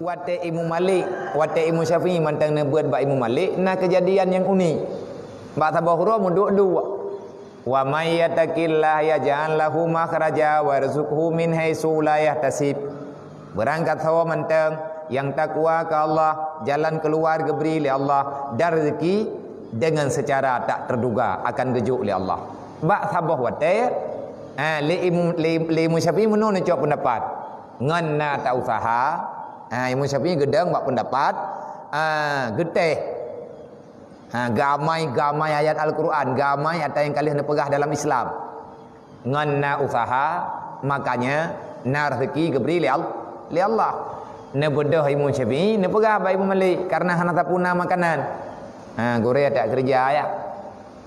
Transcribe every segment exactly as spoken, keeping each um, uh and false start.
Watée Imam Malik, watée Imam Syafi'i mantong neubeuet bak Imam Malik, na keujadian nyang unik. Bak saboh uroe meuduek-duek. "Wa may yattaqillaha yaj'al lahu makhraja wa yarzuqhu min haitsu la yahtasib." Beurangkat sawoe mantong nyang takwa keu Allah, jalan keuluwa geubri lé Allah, dan reuzeuki deungon seucara tak teuduga akan geujok lé Allah. Bak saboh watée, ha, lé Imam, lé, lé Imam Syafi'i meunoe neucok peundapat. Ngon na ta-useuha, ha, Imam Syafi'i geudong bak peundapat, ha, geutéh. Ha, geuamai, geuamai ayat Al-Quran, geuamai ata nyang ka lheueh neupeugah dalam Islam. Ngon na useuha, makanya na reuzeuki geubri lé Al-, lé Allah. Neubeudôh Imam Syafi'i, neupeugah bak Imam Malik, kareuna hana tapuna makanan. Ha, gurée tak keureuja, ya.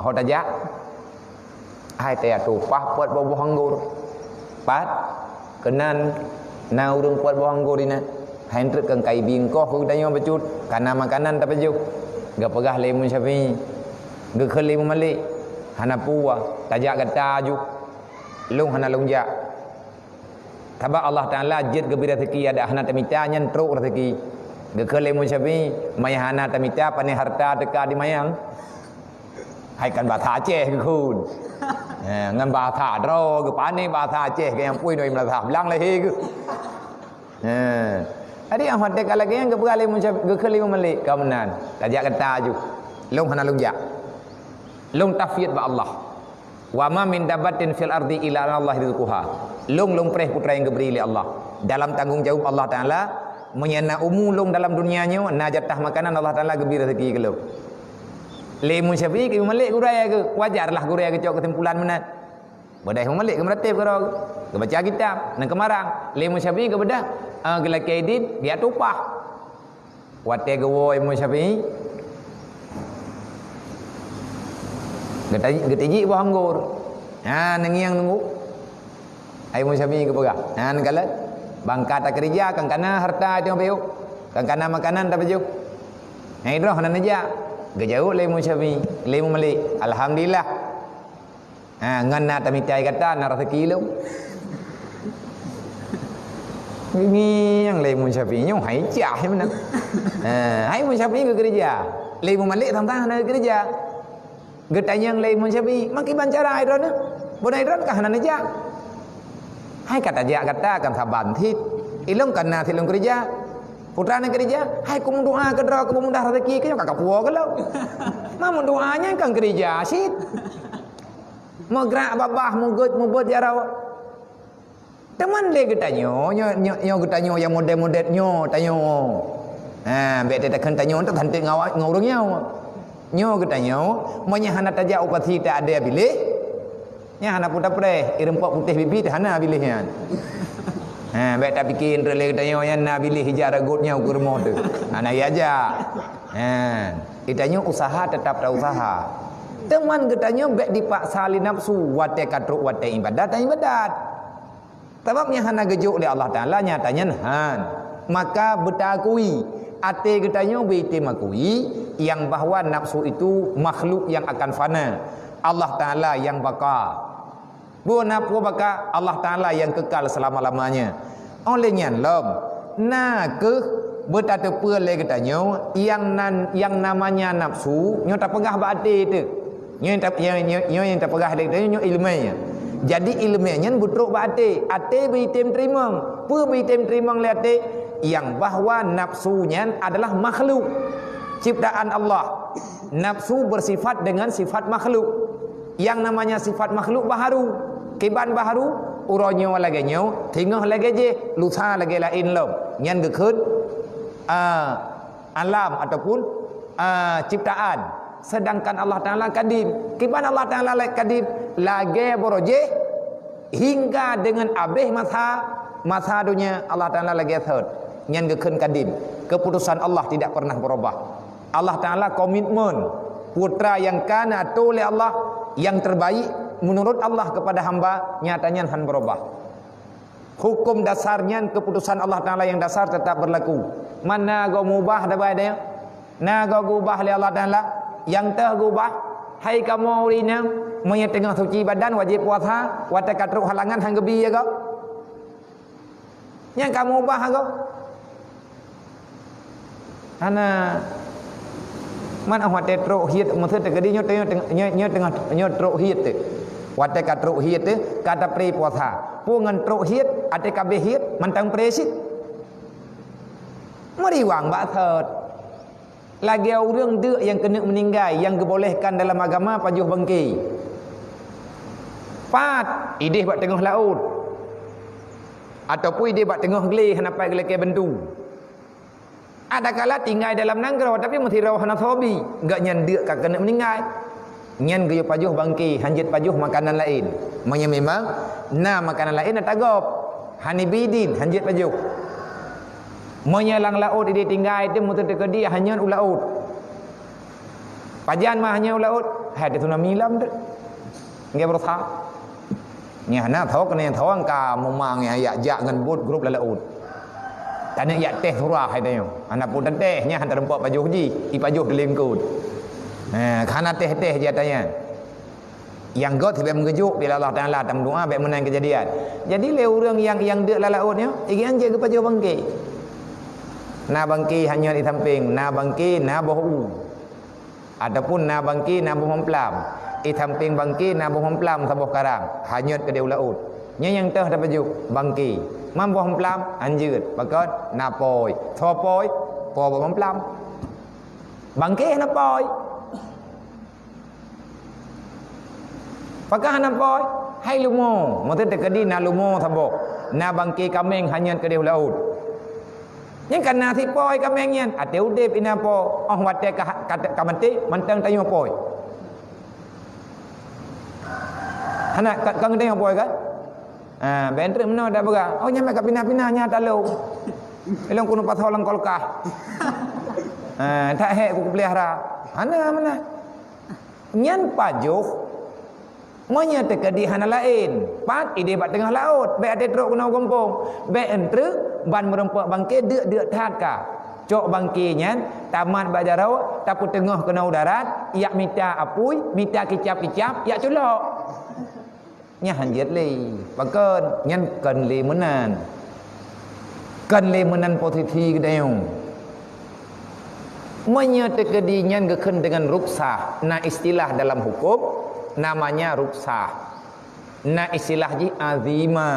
Ho tajak? Hai teuh tupaih peuet boh-boh anggor. Pat? Keunan na ureuëng peuet boh anggor inan. Hai treuk keu kai bingkoh keu geutanyoe bacut, kana makanan tapajoh. Geupeugah lé Imam Syafi'i. Geukheun lé Imam Malik. Hana peue, tajak gata ju. Lôn hana lôn jak. Sabab Allah Taala jeuet geubri reuzeuki adak hana tamita nyan trok reuzeuki. Geukheun lé Imam Syafi'i, manyang hana tamita, pane harta teuka di manyang. Hai kan bahasa Aceh geukheun. Ha, ngon bahasa droe geupane bahasa Aceh, geuh nyang pui noi meunasah blang lehe geuh. Ha. Jadi, ah, watée ka lagée nyan geupeugah lé Imam Syafi'i, geukheun lé Imam Malik, ka meunan. Tajak gata ju. Lôn hana lôn jak. Lôn tafwid bak Allah. "Wa ma min dabbatin fil ardi illa 'ala Allahi rizquha." Lôn, lôn preh putra nyang geubri lé Allah. Dalam tanggong jaweueb Allah Taala, meunyoe na umu lôn dalam dunia nyoe, na jatah makanan Allah Taala geubri reuzeuki keu lôn. Lé Imam Syafi'i keu Imam Malik gurée geuh, wajarlah gurée geucok keusimpulan meunan. Beudôh Imam Malik geumeuratéb keudroe geuh, geubaca kitab, nang keumarang. Lé Imam Syafi'i geubeudôh, ah, geulakée idin, geujak tupaih. Watée geuwoe Imam Syafi'i, geutiji-, geutijik boh anggor. Ha, neungieng nunggu. Hai Imam Syafi'i geupeugah, ha, neukalon, bangka takeurija, kan kana harta teungoh piôh, kan kana makanan tapajoh. Hai droe hana neujak. Geujaweueb lé Imam Syafi'i, lé Imam Malik, "Alhamdulillah." Ha, ngon na tamita gata, na reuzeuki lôn. Ngieng lé Imam Syafi'i nyoe hai cah meunan. Ha, hai Imam Syafi'i geukeureuja. Lé Imam Malik tang-tang hana geukeureuja. Geutanyong lé Imam Syafi'i, "Makiban cara hai droeneuh? Bunoe droeneuh ka hana neujak?" "Hai ka tajak gata kan saban cit. Ilôn kan na cit lôn keureuja. Putra na keureuja, hai kumeudoa keudroe keu peumudah reuzeuki keu nyoe ka kapuwoe keu lôn." Ma meudoa nyan kan keureuja cit. Meugrak babah, mugét, mubeuet jaroe. Teuma lé geutanyoe, nyoe, nyoe, nyoe geutanyoe nyang model-model nyoe tanyoe. Ha, bék teutakheun tanyoe tu cantik ngon awak, ngon ureuëng nyoe. Nyoe geutanyoe, meunyoe hana tajak u pasi ta ada biléh, nyan hana peue tapreh, ireumpok putéh bibi teuh hana biléh nyan. Ha, bék tapike lé geutanyoe nyan na biléh ija ragot nyoe u rumoh tu. Hana ia jak. Ha, geutanyoe usaha tetap ta usaha. Teuma geutanyoe bék dipaksa lé nafsu, watée ka trok watée ibadat, ta ibadat. Sabab nyang hana geujok lé Allah Taala nyata nyan han. Maka beutakui, até geutanyoe beuitem akui, nyang bahwa nafsu itu makhluk yang akan fana. Allah Taala yang baka. Bunoe peue baka, Allah Taala yang kekal selama-lamanya. Oleh nyan lom, na kheueh beutateupeue lé geutanyoe nyang nan, nyang namanya nafsu, nyoe tapeugah bak até teuh. Nyoe nyang ta-, nyoe, nyoe, nyoe nyang tapeugah lé geutanyoe nyoe iéleumé nyan. Jadi iéleumé nyan beutrok bak até. Até beuitem teurimong. Peue beuitem teurimong lé até? Nyang bahwa nafsu nyan adalah makhluk ciptaan Allah. Nafsu bersifat dengan sifat makhluk. Yang namanya sifat makhluk baharu. Kiban baharu, uroe nyoe lagée nyoe, teungoh lagée jéh, lusa lagée laén lom. Nyan geukheun, ah, alam ataupun, ah, ciptaan. Sedangkan Allah Taala kadim. Kiban Allah Taala la-, kadim, lagée baroe jéh, hingga dengan abéh masa, masa donya Allah Taala lagée thot. Nyan geukheun kadim. Keputusan Allah tidak pernah berubah. Allah Taala komitmen, putra nyang ka neuatur lé Allah, yang terbaik menurut Allah kepada hamba, nyata nyan han berubah. Hukum dasar nyan, keputusan Allah Taala yang dasar tetap berlaku. Mana go mubah dabai daya? Na go geubah lé Allah Taala? Nyang teuh geubah, hai kamoe ureuëng inong, meunyoe teungoh suci badan wajéb puasa, watée ka trok halangan han geubi ya go? Nyang kamoe ubah agoe. Hana. Man 'oh watèe trok hiet, maksud teukeudi nyoe, nyoe, nyoe, nyoe teungoh, nyoe trok hiet teuh. Watèe ka trok hiet teuh, ka tapré puasa. Peue ngon trok hiet, watèe ka abéh hiet, mantong pré cit. Meuriwang bak thot. Lagèe ureueng deuk nyang keuneuk meuninggai, nyang geubolehkan dalam agama pajoh bangké. Pat, idéh bak teungoh laôt. Ataupun idéh bak teungoh glé hana pat geulakèe bantu. Adakala tinggai dalam nanggroe, tapi meusidroe hana soe bi, gobnyan deuk ka keuneuk meuninggai. Nyan geuyue pajoh bangké, hanjeuet pajoh makanan laén. Meunyoe memang na makanan laén ata gob, hana bi idin, hanjeuet pajoh. Meunyoe lam laôt idéh tinggai, teuh meuteuteukeudi hanyot u laôt. Pajan mah hanyot u laôt, hai tsunami lam teuh. Nggak berusaha. Nyan hana tho keuneuk tho ka muma nyan yak jak ngon bot grup lam laôt. Taneuk yak teh surah hai tanyoe. Hana peue tateh, nyan hana teureumpok pajoh jih, ipajoh di lingkot. Ha, hana teh-teh jih ata nyan. Nyang göt sibèk meugeujok, bila Allah Taala tameudoa bèk meunan keujadian. Jadi lé ureueng nyang, nyang deuk lam laôt nyoe, igian jeuet geupajoh bangké. Na bangké hanyot di sampéng, na bangké, na boh u. Ataupun na bangké, na boh mamplam. Di sampéng bangké na boh mamplam saboh karang, hanyot keudéh u laôt. Nyan nyang teuh tapajoh bangké. Man boh mamplam, hanjeuet, pakon na pôi. Soe pôi? Pôi boh mamplam. Bangké hana pôi. Pakon hana pôi? Hai lumo, meuteuteukeudi na lumo saboh. Na bangké kaméng hanyot keudéh u laôt. Nyan ka na sit pôi kaméng nyan, até udép ina pôi, 'oh watèe ka, ka, ka maté, mantong tanyoe pôi. Hana, ka, ka tanyoe pôi kan? Ha, bèk treuk meunoe tapeugah, "Oh, nyan ka pinah-pinah nyan talông. Ilông keuneuk pasoe lam kulkas." Ha, that hék kupeulihara. Hana meunan. Nyan pajoh. Meunyoe teukeudi hana laén, pat idéh bak teungoh laôt, bèk até trok keunoe gampông. Bèk treuk ban meureumpok bangké deuk-deuk that ka. Cok bangké nyan, tamat bak jaroe, tapeuteungoh keunoe u darat, yak mita apui, mita kicab-kicab, yak culok. Nyan hanjeuet lé. Pakon? Nyan kon lé meunan. Kon lé meunan posisi geutanyoe. Meunyoe teukeudi nyan geukheun deungon ruksah, na istilah dalam huköm namanya ruksah. Na istilah jih azimah.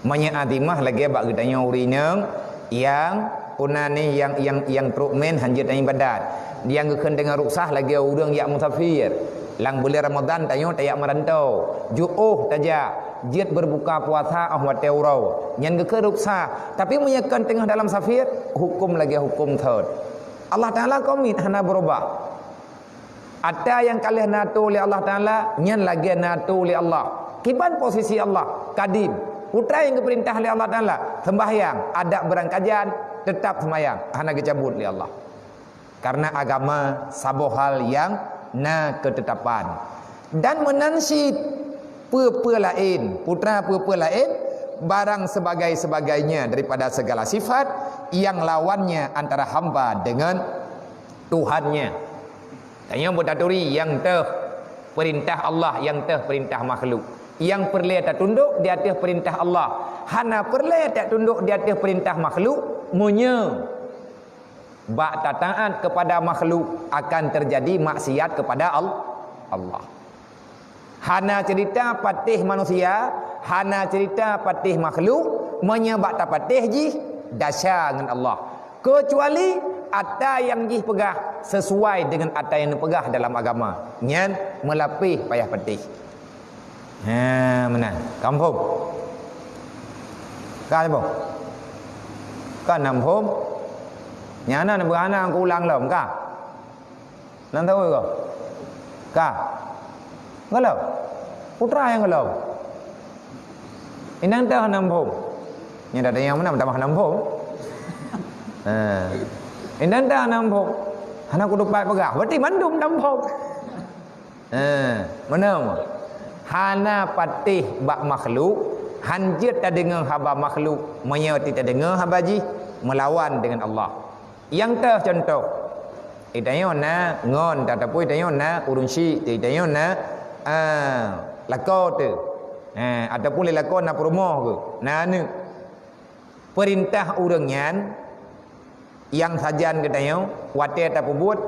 Meunyoe azimah lagèe bak geutanyoe ureueng inong nyang peue nan nyoe nyang, nyang, nyang trok meunan hanjeuet ibadat. Nyang geukheun deungon ruksah lagèe ureueng jak musafir. Lam buleuen Ramadhan tanyoe tajak meurantau. Jiôh tajak, jeuet beureubuka puasa 'oh watèe uroe. Nyan geukheun ruksah. Tapi meunyoe kon teungoh dalam safir, huköm lagèe huköm thot. Allah Taala keumiet hana beurubah. Ata nyang ka lheueh na atô lé Allah Taala, nyan lagèe na atô lé Allah. Kiban posisi Allah, kadim. Peue nyang geupeurintah lé Allah Taala, seumbahyang, adab beurangkajan, teutap seumayang, hana geucabut lé Allah. Karena agama saboh hal nyang na keutetapan. Dan meunan cit peue-peue laén, putra peue-peue laén, barang sebagai-sebagainya daripada segala sifat yang lawannya antara hamba dengan Tuhannya. Tanyoe beutaturi nyang teuh peurintah Allah, nyang teuh peurintah makhluk. Nyang peureulèe tatundok di ateueh peurintah Allah. Hana peureulèe tatundok di ateueh peurintah makhluk, meunyoe bak tataat kepada makhluk akan terjadi maksiat kepada Al-, Allah. Hana cerita patéh manusia, hana cerita patéh makhluk, meunyoe bak tapatéh jih desya ngon Allah. Keucuali ata nyang jih peugah sesuai deungon ata nyang neupeugah dalam agama. Nyan meulapéh payah patéh. Ha, meunan. Ka muphom? Ka muphom? Ka na muphom? Nyang na neupeugah hana, ku ulang lom, ka? Nan tahu ko? Ka. Golom. Putra nyang golom. Inong teuh hana muphom. Nyan dak tanyong meunan tamah hana muphom. Ha. Inong teuh hana muphom. Hana kutupat peugah. Berarti mandum hana muphom. Ha, meunan. Hana patéh bak makhluk, hanjeuet tadeungoe haba makhluk, meunyoe teudeungoe haba jih meulawan deungon Allah. Nyang teuh cuntoh, geutanyoe na ngon, ataupun geutanyoe na ureueng syik, geutanyoe na, a, lakoe teuh. A, ataupun lé lakoe na peurumoh geuh, na aneuk. Peurintah ureueng nyan, Nyang sajan geutanyoe watée tapeubuet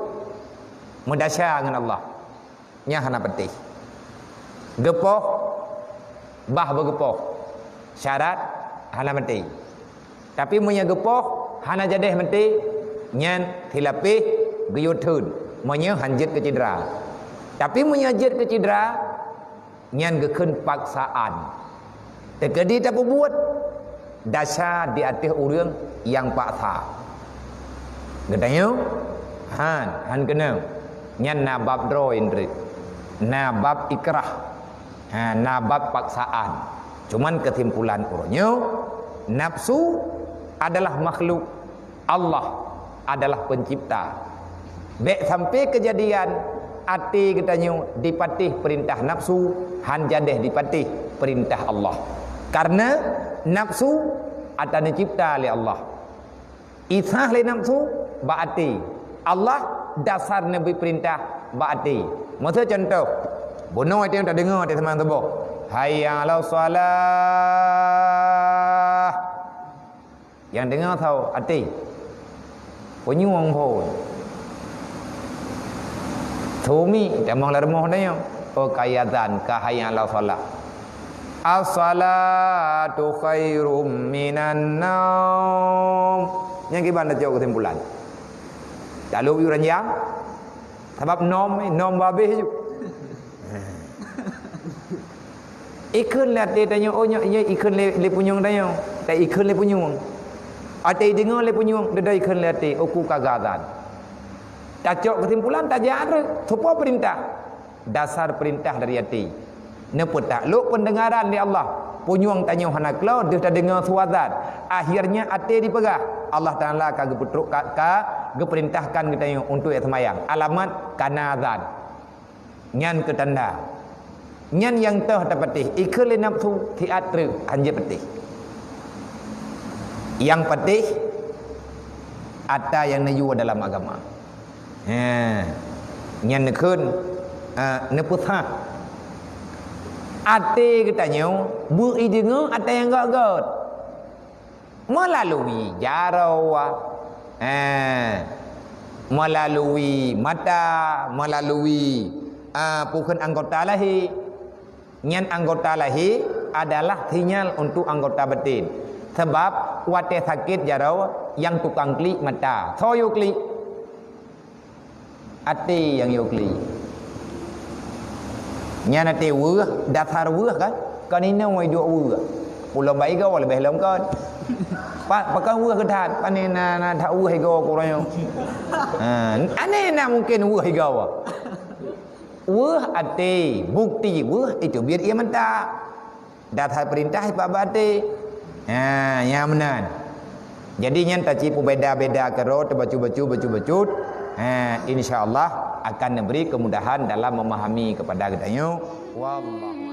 meudasya ngon Allah, nyan hana patéh. Geupoh, bah beugeupoh, syarat hana maté. Tapi meunyoe geupoh hana jadeh maté, nyan silapéh geuyue theun, meunyoe han jeuet keu cidra. Tapi meunyoe jeuet keu cidra, nyan geukheun paksaan. Teukeudi tapeubuet, dasya di ateueh ureuëng nyang paksa. Geutanyoe, han, han keunong. Nyan na bab droe indri. Na bab ikrah. Ha, na bab paksaan. Cuman keusimpulan uroe nyoe, nafsu adalah makhluk, Allah adalah pencipta. Bék sampai keujadian até geutanyoe dipatéh peurintah nafsu, han jadeh dipatéh peurintah Allah. Karena nafsu ata neucipta lé Allah. Isah lé nafsu bak até. Allah dasar neubri peurintah bak até. Miseu contoh, bunoe até tadeungoe até seumang suboh, "Hayya 'alas shalah." Nyang deungoe soe? Até. Punyueng phon. Suami tamong lam rumoh nyoe. Oh, ka azan, ka hayya 'alas shalah. "As-salatu khairum minan naum." Nyang kiban tacok keusimpulan. Talu yue ranjang. Sabab nom, nom babeh ju. Ikheun lé até tanyoe, oh, nyoe, nyoe ikheun lé, lé punyueng tanyoe. Ta ikheun lé punyueng. Até deungoe lé punyueng, dada ikheun lé até, oh, ku ka azan. Tacok keusimpulan, tajak rot. Soe po peurintah? Dasar peurintah dari até. Neupeutak lok peundeungaran lé Allah. Punyueng tanyoe hana keulok, deuh tadeungoe su azan. Akhirnya até dipeugah. Allah Taala ka geupeutrok, ka, ka geupeurintahkan geutanyoe untuk jak seumayang. Alamat kana azan. Nyan keu tanda. Nyan nyang toh tapatéh, ikheun lé nafsu, siat treuk, han jeuet patéh. Nyang patéh, ata nyang neuyue dalam agama. He, nyan neukheun, eh, neupeusah. Até geutanyoe beu ideungoe ata nyang göt-göt. Meulalu jaroe, eh, meulalu mata, meulalu, eh, peue kheun anggota lahé. Nyan anggota lahé adalah sinyal untuk anggota batin. Sabab watée sakét jaroe, nyang tukang klik mata. Soe yue klik? Até nyang yue klik. Nyan até weueh, dasar weueh kan? Kan inong wai duek weueh. Ulôn bak igoe leubeh lom kon. Pa-, pakon weueh keu that, pane na, na that weueh igoe keu uroe nyoe. Ha, aneh na mungken weueh igoe. Weueh até, bukti weueh itu biet ie mata. Dasar peurintah bak até. Ha, nyang meunan. Jadi nyan taci peubeda-beda keudroe, teubacut-bacut, bacut-bacut. Ha, insya Allah akan neubri keumudahan dalam memahami kepada geutanyoe. Wallahu